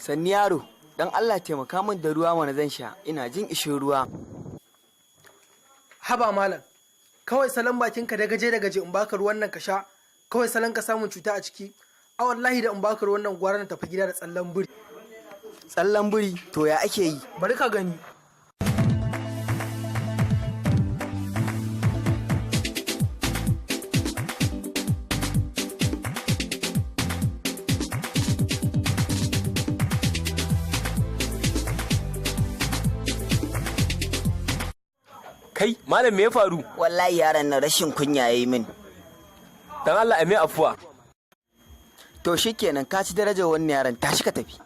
Sanni yaro, dan Allah taimaka min da ruwa mana zan sha, ina jin ishin ruwa. Haba malam, kawai salon bakinka da gaje da gaje in baka ruwan nan ka sha, kawai salon ka samun cuta a ciki. A wallahi da in baka ruwan nan gwara na tafi gida da tsallan biri. Tsallan biri, to ya ake yi? Bari ka gani. Kai, malam, me ya faru? Wallahi yaron nan rashin kunya yayi min. Dan Allah a mai afuwa. To shikenan, ka ci darajar wannan yaron, tashi ka tafi.